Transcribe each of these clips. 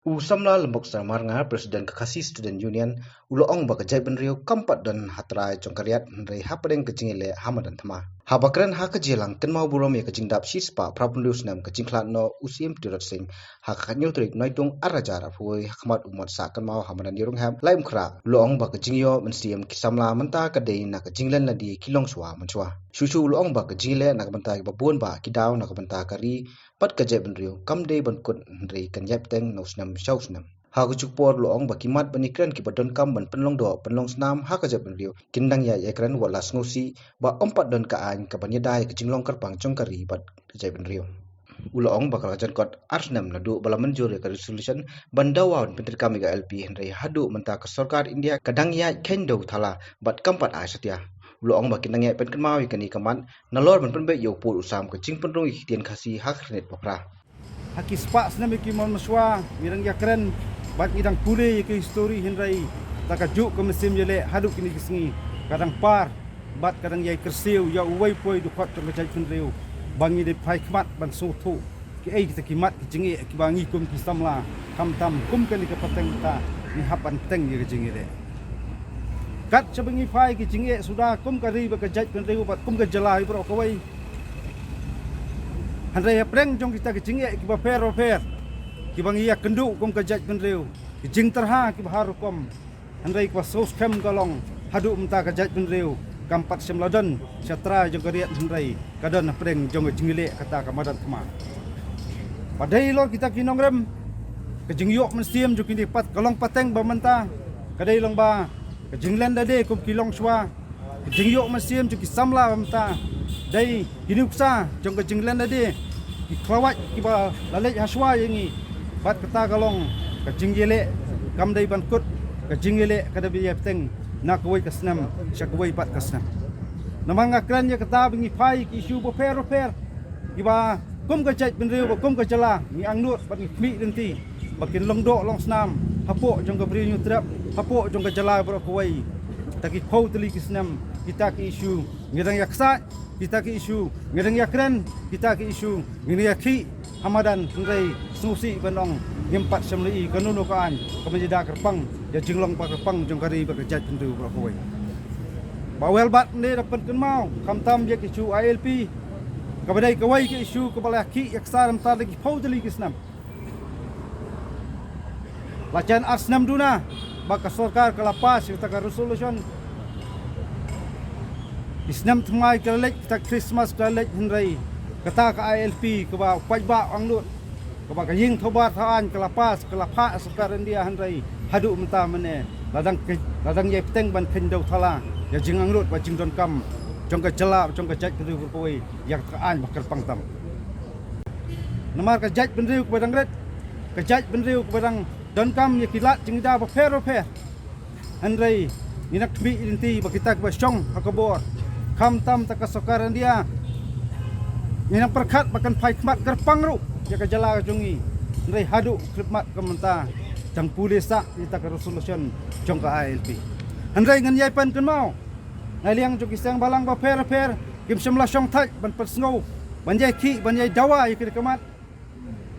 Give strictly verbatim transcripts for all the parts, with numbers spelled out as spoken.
U Samla Lymbok Sar Marngar, President ka Khasi Student Union, u la ong ba ka jaitbynriew kam pat don ha trai jong ka riat, hynrei hapdeng ka jingïaleh ha madan thma. Haba kren ha ka jingïalang kynmaw burom ïa ka jingdap shispah phra phew snem ka jingkhlad noh u Syiem Tirot Sing, ha ka khatñiew tarik Naitung arhajar arphew wei, ha khmat u mot sah kynmaw ha madan Ïarunghep Laitumkhrah, u la ong ba ka jingïoh mynsiem ki samla mynta ka dei na ka jinglen lade ki longshuwa mynshuwa. Shuh shuh u la ong ba ka jingïaleh na ka bynta kiba bun bah ki daw na ka bynta ka ri bad ka jaitbynriew kam dei ban kut, hynrei kan ïaid bteng na u snem sha u snem. Ha kajuh ka por u la ong ba ki mat ban ïakren kiba donkam ban pynlong doh pynlong snam ha ka jaitbynriew kin dang ïaid ïakren, wat la sngewsih ba ym pat don ka aiñ kaban ïada ïa ka jinglong kyrpang jong ka ri bad ka jaitbynriew. U la ong ba ka la jan kot ar snem naduh ba la mynjur ïa ka resolution ban dawa ban pyntreikam ïa ka ILP, hynrei haduh mynta ka sorkar India ka dang ïaid kheiñ da u thala bad kam pat ai satia. U la ong ba kin dang ïaid pynkynmaw ïa kane ka mat nalor ban pynbeit ïa u pud u sam ka jingpynrung ïa ki ktien Khasi ha ka khyrnit ba phra. Ha ki spah snem ïa ki mon mynshuwa ngi dang ïakren bad ngi dang pule ïa ki histori, hynrei ta kajuh ka mynsiem ïaleh haduh kine ki sngi ka dang par bad ka dang ïai kyrsiew ïa uwei pa uwei u dkhot jong ka jaitbynriew ba ngi dei phai khmat ban sngewthuh kiei kita ki mat ki jingeh kiba ngi kum ki samla, khamtam kum kane ka pateng ta ngi hap ban bteng ïa ka jingïaleh. Kat shaba ngi phai ki jingeh suda kum ka ri bad ka jaitbynriew bad kum ka jylla baroh kawei. Hynrei hapdeng jong kita ki jingeh kiba pher ba pher kiba ngi ïakynduh kum ka jaitbynriew, ki jingtyrha kiba har rukom, hynrei kaba sngewskhem ka long haduh mynta ka jaitbynriew kam pat shym la don sha trai jong ka riat, hynrei ka don hapdeng jong ka jingïaleh kata ka madan thma. Ba dei halor kita ki nongrim, ka jingïoh mynsiem jong kine pat ka long pateng ba mynta ka dei long ba ka jinglen lade kum ki longshuwa, ka jingïoh mynsiem jong ki samla ba mynta dei ki nuksa jong ka jinglen lade, ki khlawait kiba la leit ha shuwa ïa ngi. Bad kata ka long ka jingïaleh kam dei ban kut, ka jingïaleh ka dei ban ïai bteng na kawei ka snem sha kawei pat ka snem. Namar nga kren ïa kata ba ngi phai ki issue ba pher ba pher kiba kum ka jaitbynriew bad kum ka jylla ngi angnud bad ngi khmih lynti ba kin long doh long snam hapoh jong ka Bri U Hynñiewtrep, hapoh jong ka jylla baroh kawei. Ta ki phew tylli ki snem kita ki issue ngi dang ïaksaid, kita ki issue ngi dang ïakren, kita ki issue ngi dang ïakhih ha madan, hynrei sngewsih ban ong ngim pat shym la i kano kano ka aiñ kaban ïada kyrpang ïa ka jinglong ba kyrpang jong ka ri bad ka jaitbynriew baroh kawei. Ba wel bad ngi da pynkynmaw khamtam ïa ka issue ILP kaba dei kawei ka issue kaba la ïakhih ïaksaid mynta da ki phew tylli ki snem. La jan ar snem duna ba ka sorkar ka la pass ïa kata ka resolution. Ki snem thymmai ka la leit, kata Christmas ka la leit, hynrei kata ka ILP kaba u paidbah u angnud, kaba ka ïing thohbar thoh aiñ ka la pass, ka la phah sorkar India, hynrei haduh mynta mynne la dang ki, la dang ïai bteng ban kheiñ da u thala ïa ka jingangnud bad jingdonkam jong ka jylla, jong ka jaitbynriew baroh kawei ïa kata ka aiñ ba kyrpang tam. Namar ka jaitbynriew kaba dang rit, ka jaitbynriew kaba dang donkam ïa ki lad jingïada ba pher ba pher. Hynrei ngi nang khmih lynti ba kita kiba shong ha ka bor, khamtam ta ka sorkar India, ngi nang pyrkhat ba kan phai khmat kyrpang ruh ïa ka jylla ka jong ngi. Hynrei haduh khyllipmat ka mynta dang pule sah ïa kata ka resolution jong ka ILP. Hynrei ngan ïai pynkynmaw, na liang jong ki seng balang ba pher ba pher kim shym la shong thait ban pynsngew, ban ïai khih, ban ïai dawa ïa kane ka mat.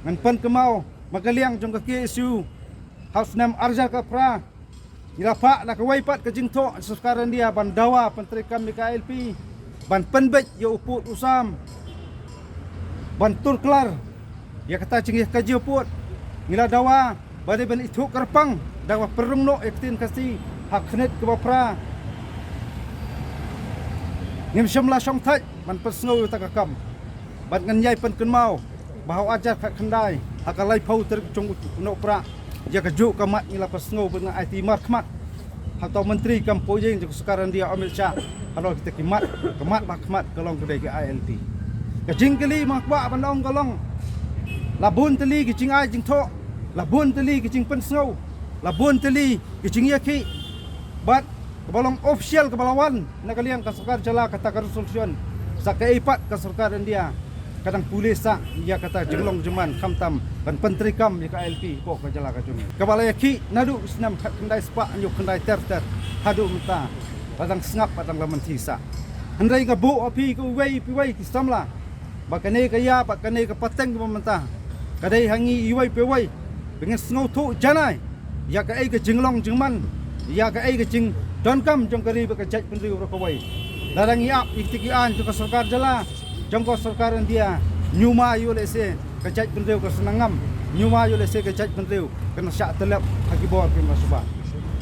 Ngan pynkynmaw, na ka liang jong ka KSU, ha u snem arhajar khatphra ngi la phah na kawei pat ka jingthoh sorkar India ban dawa pyntreikam ïa ka ILP, ban pynbeit ïa u pud u sam, ban tur klar ïa kata jingïakajia u pud. Ngi la dawa ba dei ban ithuh kyrpang da kaba pynrung noh ïa ka ktien Khasi ha ka khyrnit kaba phra. Ngim shym la shong thait ban pynsngew ïa kata ka kam. Bad ngan ïai pynkynmaw ba ha u arhajar khatkhyndai, ha ka laiphew tarik jong u Nohprah, ïa kajuh ka mat ngi la pynsngew bad nga aiti markhmat ha uta u myntri kam pyrshah jong ka sorkar India, Amit Shah, halor kita ki mat. Ka mat ba khmat ka long ka dei ka ILP. Ka jingkylli ma nga kwah ban ong ka long, la bun tylli ki jingai jingthoh, la bun tylli ki jingpynsngew, la bun tylli ki jingïakhih. Bad kaba long official kaba la wan na ka liang ka sorkar jylla kata ka resolution, sa kaei pat ka sorkar India ka dang pule sah ïa kata jinglong jingman khamtam ban pyntreikam ïa ka ILP hapoh ka jylla ka jong ngi. Kaba la ïakhih naduh u snem khatkhyndai spah hynñiewphew khyndai ter ter haduh mynta la dang sngap, la dang la mynthi sah. Hynrei nga buh ha phi kiwei kiwei ki samla ba kane ka ïa, ba kane ka pateng kaba mynta ka dei ha ngi iwei pa iwei. Ba ngin sngewthuh janai ïa kaei ka jinglong jingman, ïa kaei ka jingdonkam jong ka ri bad ka jaitbynriew baroh kawei. Lada ngi ap ïa kita ki aiñ jong ka sorkar jylla, jong ka sorkar India, ñiuma ïoh lehse ka jaitbynriew ka sdang ngam, ñiuma ïoh lehse ka jaitbynriew kan shah tyllep ha ki bor ki masuba.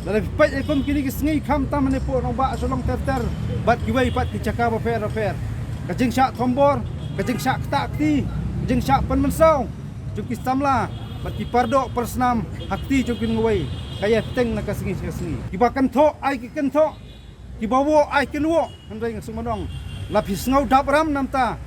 Lada phi peit ïa kum kine ki sngi khamtam ha Nongpoh Nongbah Shillong ter ter bad kiwei pat ki jaka bapher bapher, ka jingshah thombor, ka jingshah ktah kti, ka jingshah pynmynsaw jong ki samla bad ki pardoh parsnam ha kti jong ki nongwei ka ïa bteng na ka sngi sha ka sngi. Kiba kynthoh ai ki kynthoh, kiba woh ai kin woh. Hynrei nga sngewbha ban ong, la phi sngew dap ram na bynta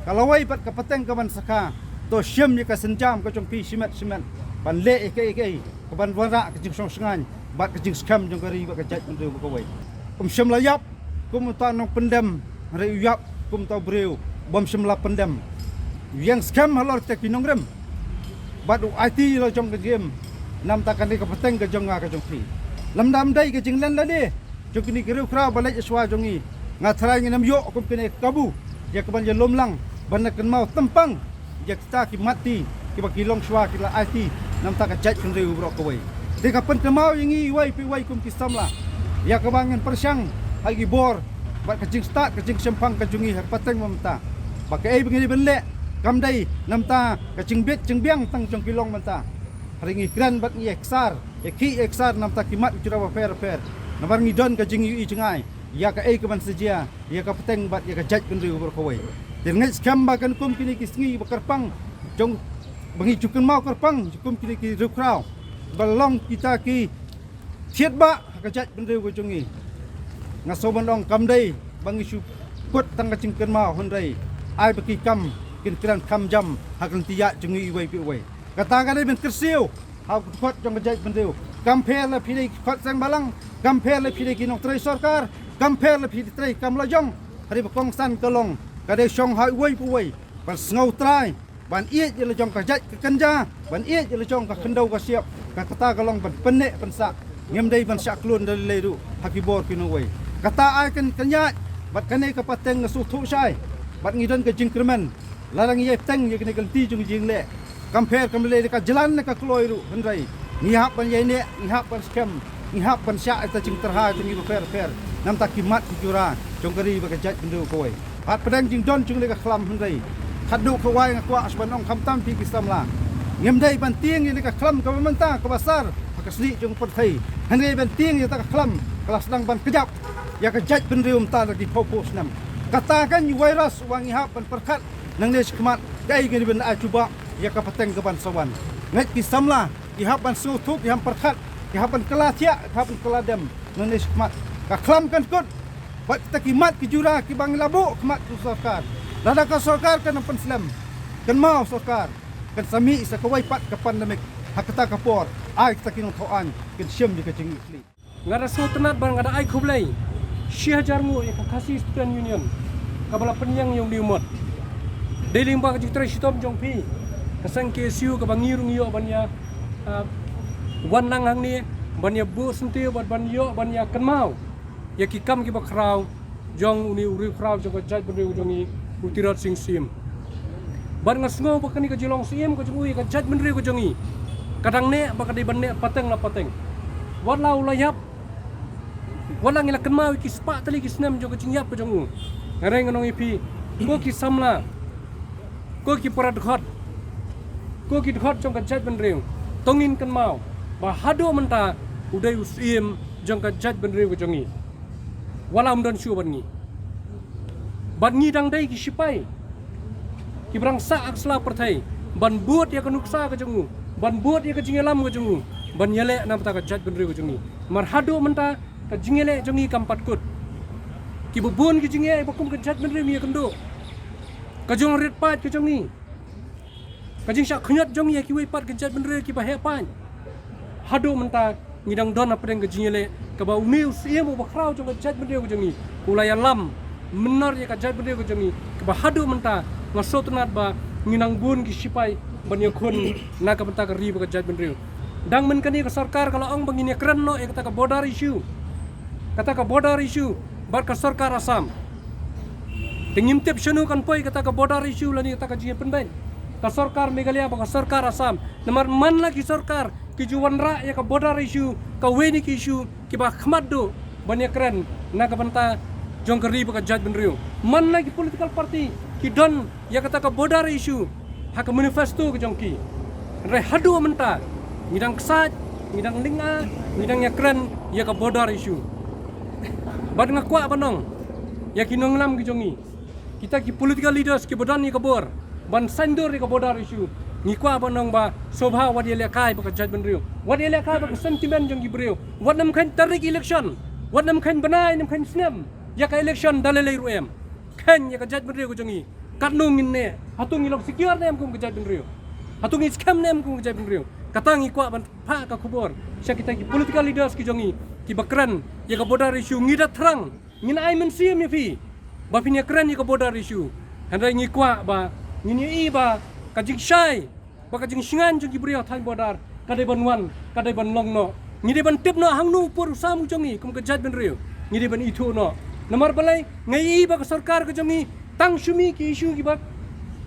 ka lawei bad ka pateng kaban sakha, to shim ïa ka sienjam ka jong phi shimet shimet ban leh ïa kaei kaei kaban wanrah ka jingshong shngaiñ bad ka jingskhem jong ka ri bad ka jaitbynriew baroh kawei. Ym shym la ïap kum uta u nongpyndem, hynrei u ïap kum uta u briew bym shym la pyndem. U ïeng skhem halor kita ki nongrim bad u aiti la jong ka jingim na bynta kane ka pateng ka jong nga ka jong phi. Lymda ym dei ka jinglen lade jong kine ki riewkhraw ba leit shuwa jong ngi, nga tharai ngin ym ïoh kum kine ki kabu ïa kaban ïa lum lang ban ïa kynmaw tympang ïa kita ki mat ti kiba ki longshuwa ki la aiti na bynta ka jaitbynriew baroh kawei. Te ka pynkynmaw ïa ngi iwei pa iwei kum ki samla ïa kaba ngin pyrshang ha ki bor bad ka jingstad ka jingshemphang ka jong ngi ha ka pateng mynta, ba kaei ba ngi dei ban leh kam dei na bynta ka jingbit jingbiang tang jong ki long mynta. Hynrei ngi kren bad ngi ïa ksar, ïa khih ïa ksar na bynta ki mat ki jura bapher bapher, namar ngi don ka jingïohi jngai ïa kaei kaban sa jia ïa ka pateng bad ïa ka jaitbynriew baroh kawei. Te ngeit skhem ba kan kum kine ki sngi ba kyrpang jong, ba ngi ju kynmaw kyrpang jong kum kine ki riewkhraw ba long kita ki thied ba ha ka jaitbynriew ka jong ngi. Nga sngewbha ban ong kam dei ba ngi shu kut tang ka jingkynmaw, hynrei ai ba ki kam kin kren kham jam ha ka lynti ïaid jong ngi iwei pa iwei. Kata ka dei ban kyrsiew ha u dkhot jong ka jaitbynriew. Kam pher la phi dei ki dkhot seng bhalang, kam pher la phi dei ki nongtrei sorkar, kam pher la phi dei trei kam la jong. Hynrei ba kongsan ka long ka dei shong ha uwei pa uwei ban sngewtrai, ban ïeit ïa la jong ka jait ka kynja, ban ïeit ïa la jong ka khyndew ka shyiap. Ka kata ka long ban pynneh pynsah, ngim dei ban shah klun da lei lei ruh ha ki bor ki nongwei. Kata ai kan kynjat bad kane ka pateng nga sngewthuh shai bad ngi don ka jingkyrmen. Lada ngi ïai bteng ïa kane ka lynti jong ka jingleh, kam pher kam lei da ka jlan ne ka kloi ruh, hynrei ngi hap ban ïai neh, ngi hap ban skhem, ngi hap ban shah ïa ka jingtyrha jong ngi bapher bapher na bynta ki mat ki jura jong ka ri bad ka jaitbynriew kawei. Hapdeng jingdon jong kane ka khlam, hynrei khatduh kawei nga kwah shu ban ong khamtam phi ki samla, ngim dei ban tieng ïa kane ka khlam kaba mynta kaba sar ha ka snieh jong ka pyrthei, hynrei ban tieng ïa kata ka khlam ka la sdang ban kjap ïa ka jaitbynriew mynta da ki phew phew snem. Kata kan ïa u virus uba ngi hap ban pyrkhat nangne shakhmat kaei kane ban ai jubab ïa ka pateng kaban sa wan. Ngeit ki samla, ki hap ban sngewthuh, ki hap pyrkhat, ki hap ban kylla thiah, ki hap ban kylla dem nangne shakhmat. Ka khlam kan kut bad kita ki mat ki jura kiba ngi la buh khmat ka sorkar. Lada ka sorkar kan ym pynslem, kynmaw sorkar kan sa mih sa kawei pat ka pandemic. Ha kata ka por ai kita ki nongthoh aiñ kin shim ïa ka jingïakhlieh. Nga da sngewtynnat bad nga da ai khublei shi hajar nguh ïa ka Khasi Student Union kaba la pynïeng ïa une u mot. Dei lyngba ka jingtrei shitom jong phi, ka seng K S U kaba ngi ruh ngi ïoh ban ïa, ah, wan lang hangne ban ïa buh syntiew bad ban ïoh ban ïa kynmaw ïa ki kam kiba khraw jong une u riewkhraw jong ka jaitbynriew jong ngi, u Tirot Sing Syiem. Bad nga sngew ba kane ka jinglong syiem ka jong u ïa ka jaitbynriew ka jong ngi ka dang neh ba ka dei ban neh pateng la pateng. Wat la u la ïap, wat la ngi la kynmaw ïa ki spah tylli ki snem jong ka jingïap ka jong u. Nga reng ngan ong ïa phi, ko ki samla, ko ki para dkhot, ko ki dkhot jong ka jaitbynriew, to ngin kynmaw ba haduh mynta u dei u syiem jong ka jaitbynriew ka jong ngi. Wat la um don shuh bad ngi, bad ngi dang dei ki shipai kiba dang sah ha ka sla pyrthei ban bud ïa ka nuksa ka jong u, ban bud ïa ka jingïalam ka jong u, ban ïaleh na bynta ka jaitbynriew ka jong ngi. Namar haduh mynta ka jingïaleh jong ngi kam pat kut. Kiba bun ki jingeh ba kum ka jaitbynriew ngi ïakynduh, ka jingrit paid ka jong ngi, ka jingshah khñiot jong ngi ïa kiwei pat ki jaitbynriew kiba heh paid. Haduh mynta ngi dang don hapdeng ka jingïaleh kaba une u syiem uba khraw jong ka jaitbynriew ka jong ngi u la ïalam mynnor ïa ka jaitbynriew ka jong ngi, kaba haduh mynta nga sngewtynnat ba ngi nang bun ki shipai ban ïakhun na ka bynta ka ri bad ka jaitbynriew. Dang mynta kane ka sorkar ka la ong ba ngin ïakren noh ïa kata ka border issue, kata ka border issue bad ka sorkar Assam. Te ngim tip shano kan poi kata ka border issue lane kata ka jingïapynbeit. ka sorkar Meghalaya bad ka sorkar Assam. Namar man la ki sorkar ki ju wanrah ïa ka border issue, kawei na ki issue kiba khmat duh ban ïakren na ka bynta jong ka ri bad ka jaitbynriew. Man la ki political party ki don ïa kata ka border issue ha ka manifesto ka jong ki. Hynrei haduh mynta ngi dang ksaid, ngi dang lyngngoh, ngi dang ïakren ïa ka border issue. Bad nga kwah ban ong ïa ki nongïalam ki jong ngi, kita ki political leaders kiba don ïa ka bor ban saiñdur ïa ka border issue, ngi kwah ban ong ba sngewbha wat ïalehkai bad ka jaitbynriew, wat ïalehkai bad ka sentiment jong ki briew. Wat nym kheiñ tarik election, wat nym kheiñ bnai, nym kheiñ snem ïa ka election da lei lei ruh em. Kheiñ ïa ka jaitbynriew ka jong ngi, katno ngin neh, hato ngi long secure ne em kum ka jaitbynriew, hato ngi skhem ne em kum ka jaitbynriew. Kata ngi kwah ban phah ka khubor sha kita ki political leaders ki jong ngi kiba kren ïa ka border issue. Ngi da thrang, ngin ai mynsiem ïa phi ba phin ïakren ïa ka border issue. Hynrei ngi kwah ba ngin ïohi ba ka jingshai bad ka jingshngaiñ jong ki briew ha thaiñ border ka dei ban wan, ka dei ban long noh. Ngi dei ban tip noh hangno u pur u sam u jong ngi kum ka jaitbynriew. Ngi dei ban ithuh noh. Namar balei? Nga ïohi ba ka sorkar ka jong ngi tang shu mih ki issue kiba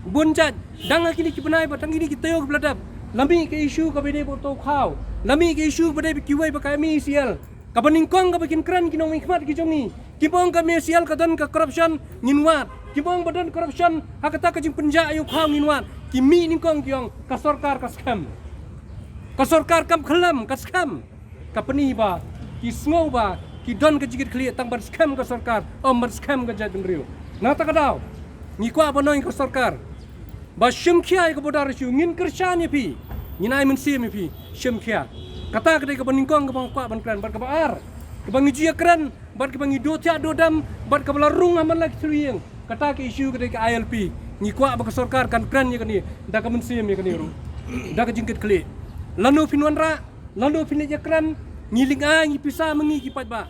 bun jait. Dang ha kine ki bnai bad tang kine ki taïew kiba la dep, la mih ka issue kaba dei bad u thaw khaw, la mih ka issue kaba dei bad kiwei bad ka M E C L. Kaba nyngkong kaba kin kren ki nongmihkhmat ki jong ngi, kim ong ka M E C L ka don ka corruption, ngin wad. Kim ong ba don corruption ha kata ka jingpynjah ïa u khaw, ngin wad. Ki mih nyngkong ki ong ka sorkar ka skhem, ka sorkar kam khlem, ka skhem. Ka pyni ba ki sngew ba ki don ka jingkitkhlieh tang ban skhem ka sorkar, ym ban skhem ka jaitbynriew. Na kata ka daw ngi kwah ban ong ïa ka sorkar ba shim khia ïa ka border issue. Ngin kyrshan ïa phi, ngin ai mynsiem ïa phi, shim khia. Kata ka dei kaba nyngkong kaba nga kwah ban kren. Bad kaba ar, kaba ngi ju ïakren bad kaba ngi duh thiah duh dem bad kaba la rung ha man la ki thliew ïing, kata ka issue ka dei ka I L P. Ngi kwah ba ka sorkar kan kren ïa kane da ka mynsiem ïa kane ruh, da ka jingkitkhlieh. Lano phin wanrah, lano phin leit ïakren, ngi lyngngoh, ngi pisa ma ngi ki paidbah.